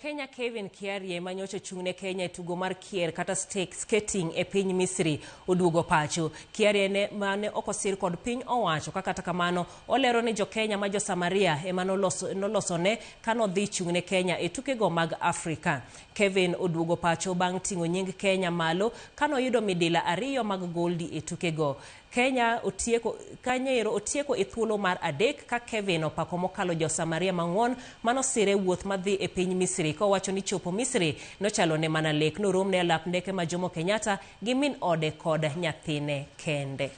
Kenya Kevin Kiarie manyocha ochung' ne Kenya e tugo mar kier kata skating e piny Misri oduogo pacho. Kiarie ne mane ok osir kod piny owacho ka kata kamano olero ni jo-Kenya ma jo-Samaria ema nolosone kanodhi chung' ne Kenya e tukego mag Afrika. Kevin oduogo pacho bang' ting'o nying Kenya malo kanoyudo midila 2 mag goldi e tukego. Kenya otieko kanyo otieko e thuolo mar 3 ka Kevin opako mokalo jo-Samaria mang'won manosire wuoth madhi e piny Misri kowacho ni chopo Misri nochalo ne mana lek. Noromne e lap ndeke ma Jomo Kenyatta gi min ode kod nyathine kende.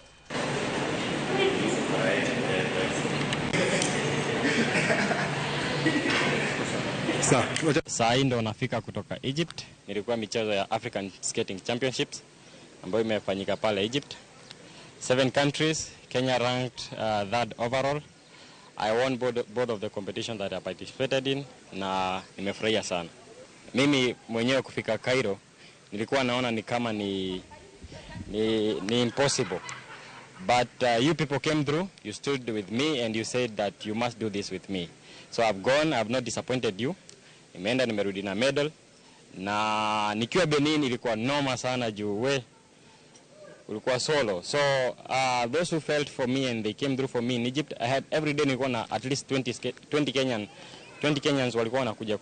Saa hii ndo nafika kutoka Egypt. Nilikuwa michezo ya African Skating Championships ambayo imefanyika pale Egypt. 7 countries, Kenya ranked third overall. I won both of the competition that I participated in na nimefurahia sana. Mimi mwenyewe kufika Cairo nilikuwa naona ni kama ni impossible. But you people came through, you stood with me and you said that you must do this with me. So I've gone, I've not disappointed you. Nimeenda nimerudi na medal. Na nikiwa Benin ilikuwa noma sana juu we ulikuwa solo. So those who felt for me and they came through for me in Egypt, I had every day nilikuwa na at least 20 Kenyans walikuwa wanakuja